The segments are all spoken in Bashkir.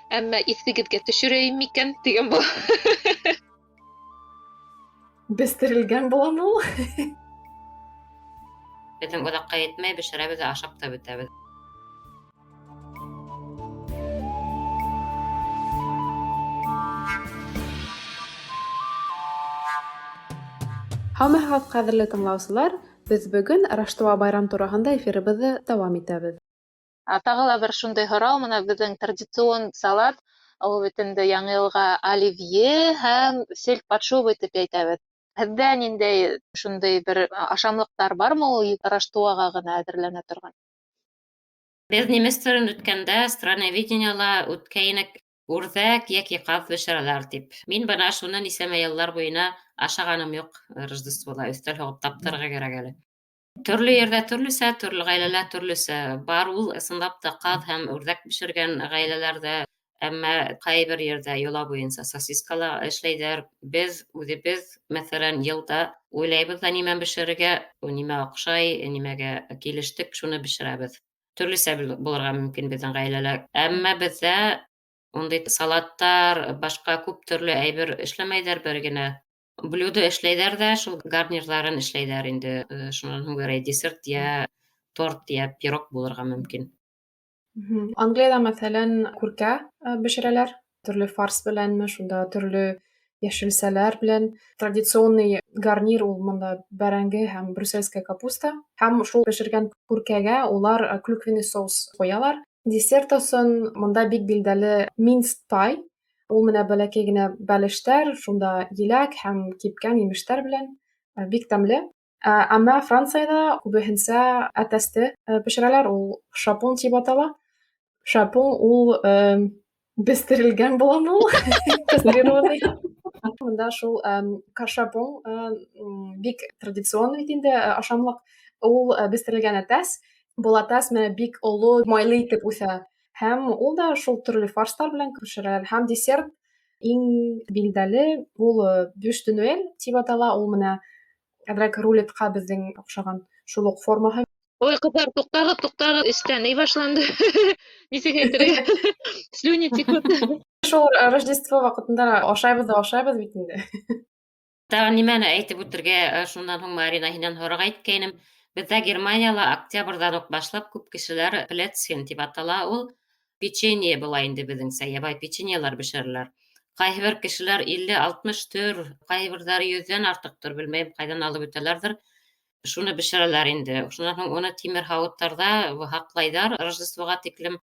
Әммә иҫегеҙгә төшөрәйем микән тигән була. Бестерелгән буламы ул? Беҙҙең оҙаҡҡа етмәй, бешерәбеҙ ҙә ашап та бөтәбеҙ. Һаумыһығыҙ, ҡәҙерле тыңлаусылар! Беҙ бөгөн Раштуа байрам тураһында эфирыбыҙҙы дауам итәбеҙ. Тағы ла бер шундай һорау, мына беҙҙең традицион салат, ул бит инде Яңы йылға оливье һәм сельдь под шубой тип әйтәбеҙ. Һеҙҙә ниндәй шундай бер ашамлыҡтар бармы ул Раштуаға ғына әҙерләнә торған? Беҙ немец телен үткәндә страноведениела үткәйнек, үрҙәк йәки ҡаҙ бешерәләр тип. Мин бына шуны нисәмә йыллар буйына ашағаным юҡ Рождествола, өҫтәл һуғып таптырырға кәрәк әле. Төрлө ерҙә төрлөсә, төрлө ғаиләлә төрлөсә. Бар ул ысынлап та ҡаҙ һәм үрҙәк бешергән ғаиләләрҙә, әммә ҡайбер ерҙә йола буйынса сосиска ла эшләйҙәр. Беҙ үҙебеҙ, мәҫәлән, йылда уйлайбыҙ ҙа нимә бешерергә, нимә оҡшай, нимәгә килештек, шуны бешерәбеҙ. Төрлөсә булырға мөмкин беҙҙең ғаиләлә. Әммә беҙҙә ундай салаттар, башҡа күп төрлө әйбер эшләмәйҙәр, бер генә блюдо эшләйҙәр ҙә, шул гарнирҙарын эшләйҙәр инде. Шунан һуң берәй десерт йә торт, йә пирог булырға мөмкин. Англияла, мәҫәлән, күркә бешерәләр, төрлө фарс беләнме, шунда төрлө йәшелсәләр белән. Традиционный гарнир ул мында бәрәңге һәм брюссельская капуста. Һәм шул бешергән күркәгә улар клюквенный соус ҡуялар. Десерт өсөн мында бик билдәле минцed пай. Ул менә бәләкәй генә бәлештәр, шунда еләк һәм кипкән емештәр белән бик тәмле. Әммә Францияда күбеһенсә әтәсте бешерәләр, ул шапон тип атала. Шапон ул бестерелгән буламы ул? Кастрированный. Мында шул кашапон бик традиционный бит инде ашамлыҡ. Ул бестерелгән әтәс. Был әтәс менә бик оло, майлы итеп үҫә. Һәм ул да шул төрлө фарштар белән бешерәләр. Һәм десерт иң билдәле ул бюш де Ноэль тип атала. Ул менә әҙерәк рулетҡа беҙҙең оҡшаған шул уҡ формаһы. Ой, ҡыҙҙар, туҡтағыҙ, туҡтағыҙ, эстән ни башланды? Нисек әйтергә? Слюни текут. Шул Рождество ваҡытында ашайбыҙ ҙа ашайбыҙ бит инде. Тағы нимәне әйтеп үтергә, шунан һуң Марина һинән һорарға иткәйнем. Беҙҙә Германияла октябрҙән үк башлап күп кешеләр Plätzchen тип атала ул. Печенье була инде беҙҙеңсә, ябай печеньелар бешерәләр. Ҡайһы бер кешеләр 50-60 төр, ҡайһы берҙәре 100-ҙән артыҡ төр, белмәйем, ҡайҙан алып үтәләрҙер. Шуны бешерәләр инде. Шунан һуң уны тимер һауыттарҙа һаҡлайҙар Рождествоға тиклем.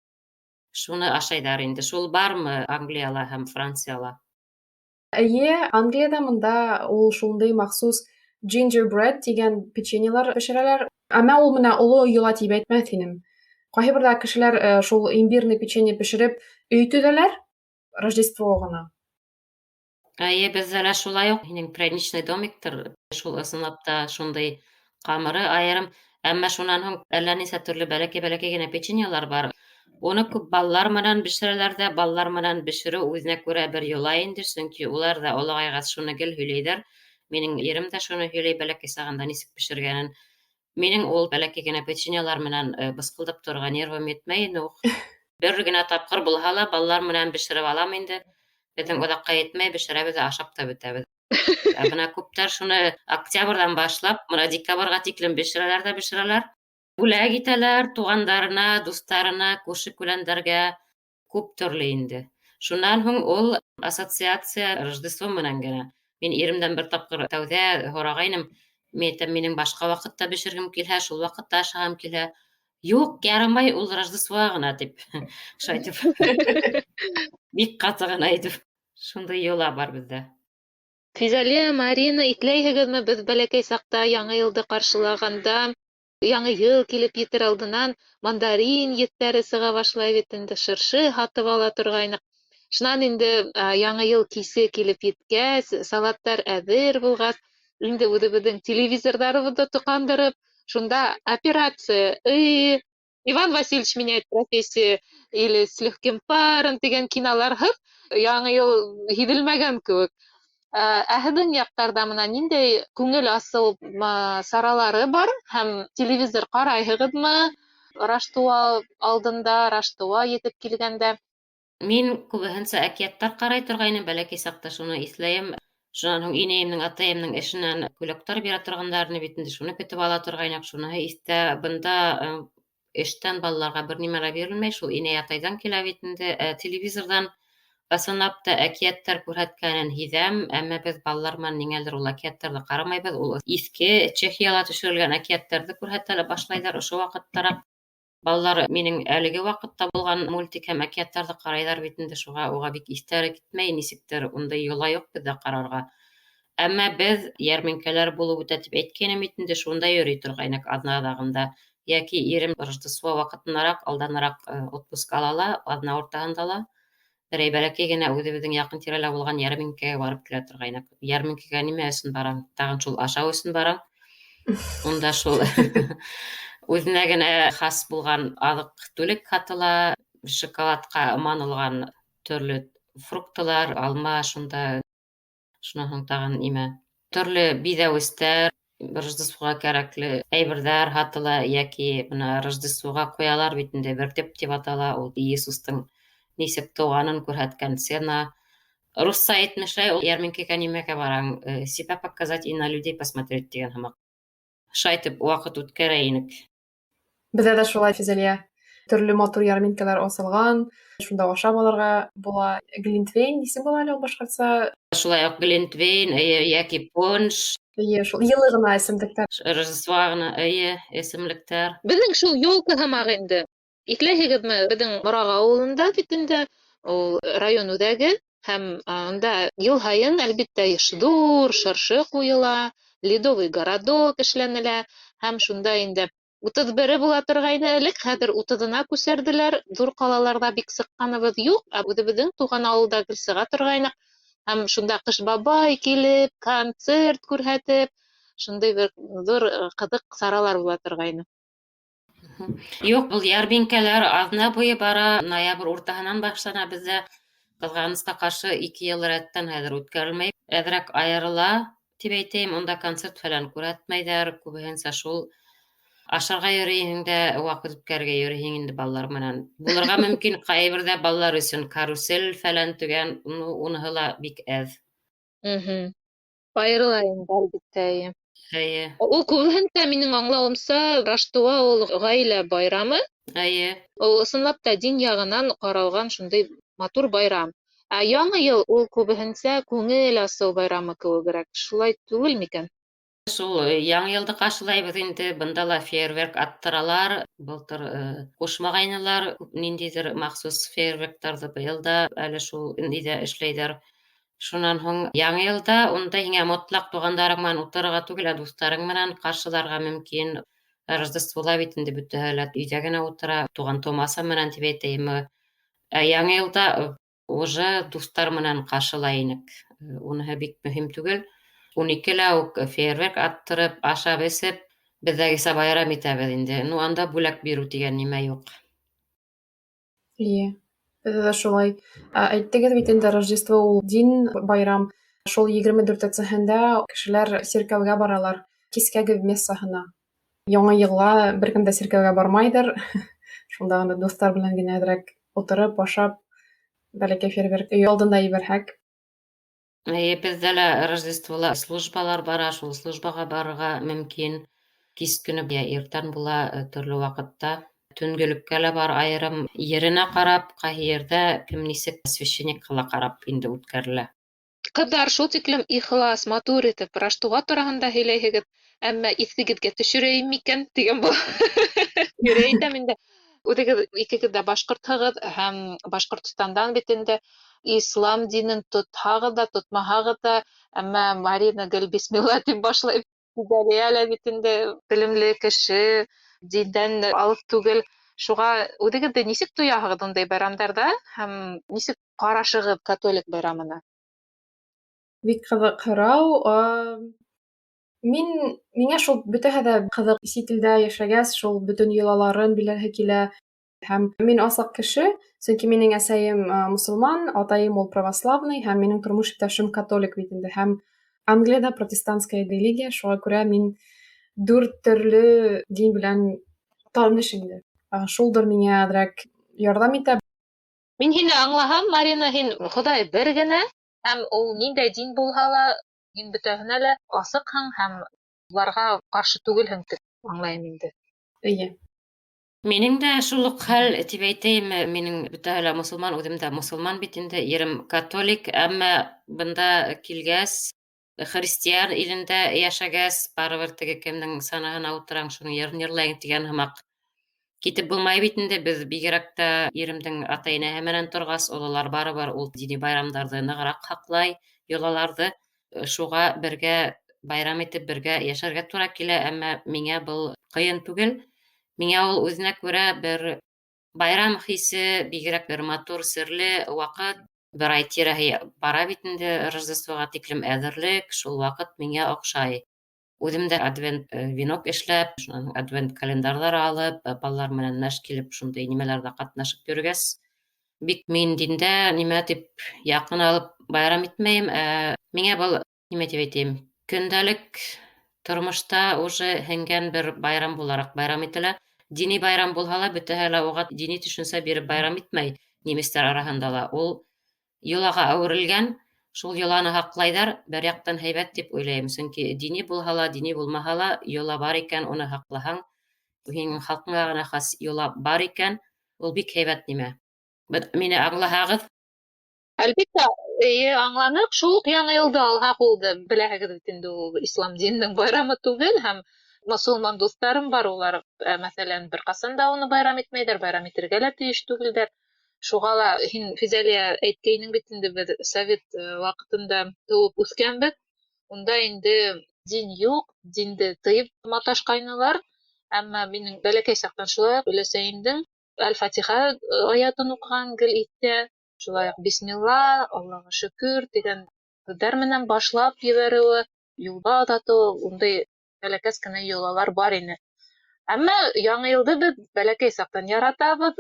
Шуны ашайҙар инде. Шул бармы Англияла һәм Францияла? Эйе, Англияда мында ул шундай махсус gingerbread тигән печеньелар бешерәләр. Әммә ул менә оло йола тип әйтмәҫ инем. Ҡайһы берҙә кешеләр шул имбирный печенье бешереп өй төҙәләр Рождество ғына. Эйе, беҙҙә лә шулай уҡ. Һинең пряничный домиктыр, шул ысынлап та шундай ҡамыры айырым. Әммә шунан һуң әллә нисә төрлө бәләкәй-бәләкәй генә печеньелар бар. Уны күп балалар менән бешерәләр ҙә, балалар менән бешереү үҙенә күрә бер йола инде, сөнки улар ҙа олоғайғас шуны гел һөйләйҙәр. Минең ирем дә шуны һөйләй, бәләкәй сағында нисек бешергәнен. Минең ул бәләкәй генә печеньелар менән бысҡылдап торорға нервым етмәй инде. Бер генә тапҡыр булһа ла балалар менән бешереп алам инде. Беҙҙең оҙаҡҡа етмәй, бешерәбеҙ ҙә ашап та бөтәбеҙ. Ә бына күптәр шуны октябрҙән башлап, бына декабргә тиклем бешерәләр ҙә бешерәләр. Бүләк итәләр туғандарына, дуҫтарына, күрше-күләндәргә, күп төрлө инде. Шунан һуң ул ассоциация Рождество менән генә. Мин иремдән бер тапҡыр тәүҙә һорағайным, мин әйтәм, минең башҡа ваҡытта бешергем килһә, шул ваҡытта ашағым килһә. Юҡ, ярамай, ул Рождество ғына тип. Шулай итеп. Бик ҡаты ғына әйтеп. Шундай йола бар беҙҙә. Физалия, Марина, иҫләйһегеҙме, беҙ бәләкәй саҡта Яңы йылды ҡаршылағанда, Яңы йыл килеп етер алдынан мандарин еҫтәре сыға башлай бит инде, шыршы һатып ала торғайныҡ. Шунан инде Яңы йыл кисе килеп еткәс, салаттар әҙер булғас, инде үҙебеҙҙең телевизорҙарыбыҙҙы тоҡандырып, шунда операция, Иван Васильевич меняет профессию или с легким паром тигән киноларһыҙ Яңы йыл һиҙелмәгән кеүек. Ә һеҙҙең яҡтарҙа мына ниндәй күңел асыу саралары бар һәм телевизор ҡарайһығыҙмы? Раштуа алдында, Раштуа етеп килгәндә. Мин күбеһенсә әкиәттәр ҡарай торғайным бәләкәй саҡта, шуны иҫләйем. Шунан һуң инәйемдең, атайымдың эшенән күләктәр бирә торғандар ине бит инде, шуны көтөп ала торғайныҡ, шуныһы иҫтә. Бында эштән балаларға бер нимә лә бирелмәй, шул инәй-атайҙан килә бит инде. Ә телевизорҙан ысынлап та әкиәттәр күрһәткәнен һиҙәм, әммә беҙ балалар менән ниңәлер ул әкиәттәрҙе ҡарамайбыҙ. Ул иҫке Чехияла төшөрөлгән әкиәттәрҙе күрһәтә башлайҙар ошо ваҡыттараҡ. Балалар минең әлеге ваҡытта булған мультик һәм әкиәттәрҙе ҡарайҙар бит инде, шуға уға бик иҫтәре китмәй, нисектер ундай йола юҡ беҙҙә ҡарарға. Әммә беҙ йәрминкәләр булып үтә тип әйткәйнем бит инде, шунда йөрөй торғайныҡ аҙна аҙағында. Йәки ирем Рождество ваҡытынараҡ, алданыраҡ отпуск ала ла, аҙна уртаһында ла берәй бәләкәй генә үҙебеҙҙең яҡын тирәлә булған йәрминкәгә барып килә торғайныҡ. Йәрминкәгә нимә өсөн бараң? Тағын шул ашау өсөн бараң. Унда шул үҙенә генә хас булған аҙыҡ-түлек һатыла, шоколадҡа манылған төрлө фруктылар, алма шунда, шунан һуң тағын нимә, төрлө биҙәүестәр, Рождествоға кәрәкле әйберҙәр һатыла, йәки бына Рождествоға ҡуялар бит инде, вертеп тип атала, ул Иисустың нисек тыуғанын күрһәткән сцена. Русса әйтмешләй, ул йәрминкәгә нимәгә бараң, себя показать и на людей посмотреть тигән һымаҡ. Шайтып ваҡыт үткәрә инек. Беҙҙә лә шулай, Физәлиә. Төрлө матур йәрминкәләр асылған, шунда ашап алырға була. Глинтвейн нисек була әле ул башҡортса? Шулай уҡ глинтвейн, эйе, йәки пунш. Эйе, шул йылы ғына эсемлектәр. Рождествоға ғына, эйе, эсемлектәр. Беҙҙең шул елка һымаҡ инде. Иҫләйһегеҙме, беҙҙең Мораға ауылында бит инде ул район үҙәге, һәм унда йыл һайын, әлбиттә, ҙур шыршы ҡуйыла, ледовый городок эшләнелә, һәм шунда инде 31-е була торғайны элек, хәҙер 30-ына күсерҙеләр. Ҙур ҡалаларҙа бик сыҡҡаныбыҙ юҡ, ә үҙебеҙҙең тыуған ауылда гел сыға торғайныҡ. Һәм шунда Ҡыш бабай килеп, концерт күрһәтеп, шундай бер ҙур ҡыҙыҡ саралар була торғайны. Юҡ, был йәрминкәләр аҙна буйы бара, ноябрь уртаһынан башлана беҙҙә. Ҡыҙғанысҡа ҡаршы, 2 йыл рәттән хәҙер үткәрелмәй. Әҙерәк айырыла, тип әйтәйем, унда концерт фәлән күрһәтмәйҙәр, күбеһенсә шул ашарға йөрөйһөң дә, ваҡыт үткәрергә йөрөйһөң инде балалар менән. Булырға мөмкин, ҡайберҙә балалар өсөн карусель фәлән төгән, уныһы ла бик әҙ. Айырыла инде, әлбиттә, эйе. Эйе. Ул күбеһенсә, минең аңлауымса, Раштуа ул ғаилә байрамы. Эйе. Ул ысынлап та дин яғынан ҡаралған шундай матур байрам. Ә Яңы йыл ул күбеһенсә күңел асыу байрамы кеүегерәк. Шулай түгел микән? Шул Яңы йылды ҡаршылайбыҙ инде, бында ла фейерверк аттыралар. Былтыр ҡушмағайнылар ниндәйҙер махсус фейерверктарҙы, быйыл да әле шул ниҙә эшләйҙәр. Шунан һуң Яңы йылда унда һиңә мотлаҡ туғандарың менән ултырырға түгел, ә дуҫтарың менән ҡаршыларға мөмкин. Рождествола бит инде бөтәһе лә өйҙә генә ултыра, туған тыумаса менән тип әйтәйемме. Ә Яңы йылда уже дуҫтар менән ҡаршылай инек. Уныһы бик мөһим түгел. 12-лә үк фейерверк аттырып, ашап эсеп, беҙҙәгесә байрам итәбеҙ инде. Ну, анда бүләк биреү тигән нимә юҡ. Эйе, беҙҙә лә шулай. Әйттегеҙ бит инде, Рождество ул дин байрам. Шул 24-сеһендә кешеләр сиркәүгә баралар, кискәге мессаһына. Яңы йылға бер кем дә сиркәүгә бармайҙыр. Шунда ғына дуҫтар белән генә әҙерәк ултырып, ашап, бәләкәй фейерверк өй алдында ебәрһәк. Эйе, беҙҙә лә Рождествола службалар бара, шул службаға барырға мөмкин. Кис көнө йә иртән була, төрлө ваҡытта. Төнгөлөккә лә бар айырым еренә ҡарап, ҡайһы ерҙә кем нисек священникҡа ла ҡарап инде үткәрелә. Ҡыҙҙар, шул тиклем ихлас, матур итеп Раштуа тураһында һөйләйһегеҙ, әммә иҫегеҙгә төшөрәйем микән тигән был. Йөрәй әйтәм инде. Үҙегеҙ икегеҙ ҙә башҡортһығыҙ һәм Башҡортостандан бит инде. Ислам динен тотһағыҙ ҙа, тотмаһағыҙ ҙа, әммә Марина гел бисмилла тип башлай. Гүзәлиә лә бит инде белемле кеше, диндән алыҫ түгел. Шуға үҙегеҙҙе нисек тояһығыҙ ундай байрамдарҙа һәм нисек ҡарашығыҙ католик байрамына? Бик ҡыҙыҡ һорау. Миңә шул бөтәһе ҙә ҡыҙыҡ. Сит илдә йәшәгәс, шул бөтөн йолаларын беләһе килә. Һәм мин асыҡ кеше, сөнки минең әсәйем мосолман, атайым ул православный, һәм минең тормош иптәшем католик бит инде. Һәм Англияда протестантская религия, шуға күрә мин 4 төрлө дин белән таныш инде. Шулдыр миңә әҙерәк ярҙам итә. Мин һине аңлаһам, Марина, һин Хоҙай бер генә, һәм ул ниндәй дин булһа ла, һин бөтәһенә лә асыҡһың һәм уларға ҡаршы түгелһең тип аңлайым инде. Эйе. Минең дә шул уҡ хәл тип әйтәйем, минең бөтәһе лә мосолман, үҙем дә мосолман бит инде, ирем католик, әммә бында килгәс, христиан илендә йәшәгәс, барыбер теге кемдең санаһына ултыраң, шуның йырын йырлайың тигән һымаҡ. Китеп булмай бит инде, беҙ бигерәк тә иремдең ата-инәһе менән торғас, ололар барыбер ул дини байрамдарҙы нығыраҡ һаҡлай, йолаларҙы. Шуға бергә байрам итеп, бергә йәшәргә тура килә, әммә миңә был ҡыйын түгел. Миңә ул үҙенә күрә бер байрам хисе, бигерәк бер матур, серле ваҡыт. Бер ай тирәһе бара бит инде Рождествоға тиклем әҙерлек, шул ваҡыт миңә оҡшай. Үҙем дә адвент венок эшләп, шунан адвент календарҙар алып, балалар менән мәш килеп шундай нимәләрҙә ҡатнашып йөрөгәс, бик мин диндә нимә тип яҡын алып байрам итмәйем. Ә миңә был, нимә тип әйтәйем, көндәлек тормошта уже һеңгән бер байрам булараҡ байрам ителә. Дини байрам булһа ла, бөтәһе лә уға дини төшөнсә биреп байрам итмәй немецтар араһында ла. Ул йолаға әүерелгән, шул йоланы һаҡлайҙар, бер яҡтан һәйбәт тип уйлайым. Сөнки дини булһа ла, дини булмаһа ла, йола бар икән, уны һаҡлаһаң, һинең халҡыңа ғына хас йола бар икән, ул бик һәйбәт нимә. Мине аңлаһағыҙ? Әлбиттә, эйе, аңланыҡ. Шул уҡ Яңы йылды алһаҡ, ул да, беләһегеҙ бит инде, ул ислам диненең байрамы түгел, һәм мосолман дуҫтарым бар, улар, мәҫәлән, бер ҡасан да уны байрам итмәйҙәр, байрам итергә лә тейеш түгелдәр. Шуға ла һин, Физәлиә, әйткәйнең бит инде, беҙ совет ваҡытында тыуып үҫкәнбеҙ. Унда инде дин юҡ, динде тыйып маташҡайнылар. Әммә минең бәләкәй саҡтан шулай уҡ өләсәйемдең Әл-Фатиха аятын уҡыған гел иҫтә. Шулай уҡ Бисмилла, Аллаға шөкөр тигән һүҙҙәр менән башлап ебәреүе, юлға оҙатыуы, ундай бәләкәс кенә йолалар бар ине. Әммә Яңы йылды беҙ бәләкәй саҡтан яратабыҙ.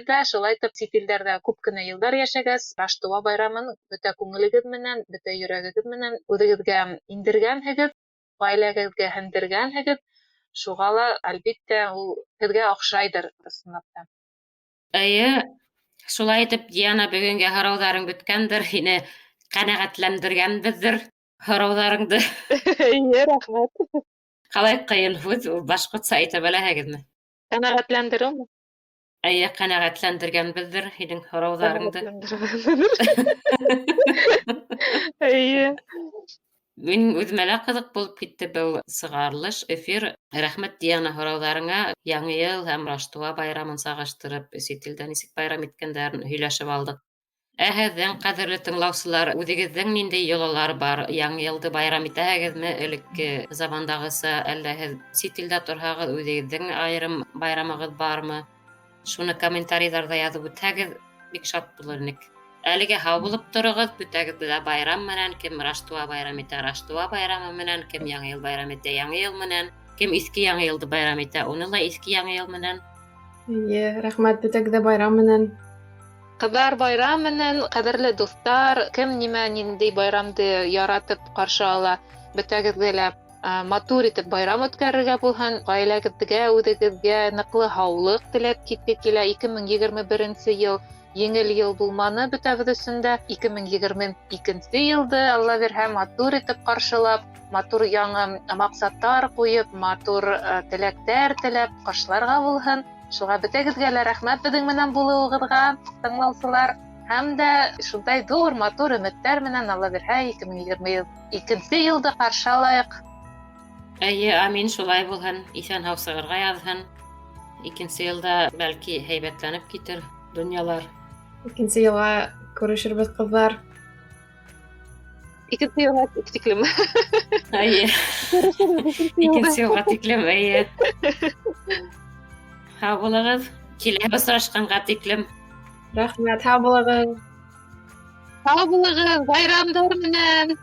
Дә шулай итеп сит илдәрҙә күп кенә йылдар йәшәгәс, Раштыуа байрамын бөтә күңелегеҙ менән, бөтә йөрәгегеҙ менән үҙегеҙгә индергәнһегеҙ, ғаиләгеҙгә һеңдергәнһегеҙ. Шуға ла, әлбиттә, ул һеҙгә оҡшайҙыр, ысынлап та. Эйе, шулай итеп, Диана, бөгөнгә һорауҙарың бөткәндер, һине ҡәнәғәтләндергәнбеҙҙер һорауҙарыңды. Эйе, рәхмәт. Ҡалай ҡыйын һүҙ, ул башҡортса әйтә беләһегеҙме? Ҡәнәғәтләндереүме? Эйе, ҡәнәғәтләндергәнбеҙҙер һинең һорауҙарыңды. Эйе. Мин үҙемә лә ҡыҙыҡ булып китте был сығарылыш, эфир. Рәхмәт, Диана, һорауҙарыңа. Яңы йыл һәм Раштыуа байрамын сағыштырып, сит илдә нисек байрам иткәндәрен һөйләшеп алдыҡ. Ә һеҙҙең, ҡәҙерле тыңлаусылар, үҙегеҙҙең ниндәй йолалар бар? Яңы йылды байрам итәһегеҙме элекке замандағыса, әллә һеҙ сит илдә торһағыҙ, үҙегеҙҙең айырым байрамығыҙ бармы? Шуны комментарийҙарҙа яҙып үтһәгеҙ, бик шат булыр инек. Әлегә һау булып тороғоҙ, бөтәгеҙҙе лә байрам менән, кем Раштыуа байрам итә, Раштыуа байрамы менән, кем Яңы йыл байрам итә, Яңы йыл менән, кем иҫке Яңы йылды байрам итә, уны ла иҫке Яңы йыл менән. Эйе, рәхмәт, бөтәгеҙ ҙә байрам менән. Ҡыҙҙар байрам менән, ҡәҙерле дуҫтар, кем нимә ниндәй байрамды яратып ҡаршы ала, бөтәгеҙгә лә матур итеп байрам үткәрергә булһын, ғаиләгеҙгә, үҙегеҙгә ныҡлы һаулыҡ теләп китте килә. 2021 йыл еңел йыл булманы бөтәбеҙ өсөн дә. 2022 йылды Алла бирһә матур итеп ҡаршылап, матур яңы маҡсаттар ҡуйып, матур теләктәр теләп ҡаршыларға булһын. Шуға бөтәгеҙгә лә рәхмәт беҙҙең менән булыуығыҙға, тыңлаусылар. Һәм дә шундай ҙур матур өмөттәр менән Алла бирһә 2022 йылды ҡаршы алайыҡ. Эйе, амин, шулай булһын. Иҫән һау сығырға яҙһын. Икенсе йылда бәлки һәйбәтләнеп китер донъялар. Икенсе йылға күрешербеҙ, ҡыҙҙар. Икенсе йылға тиклем. Эйе. Икенсе йылға тиклем, эйе. Һау булығыҙ. Килә осрашҡанға тиклем. Рәхмәт, һау булығыҙ. Һау булығыҙ, байрамдар менән.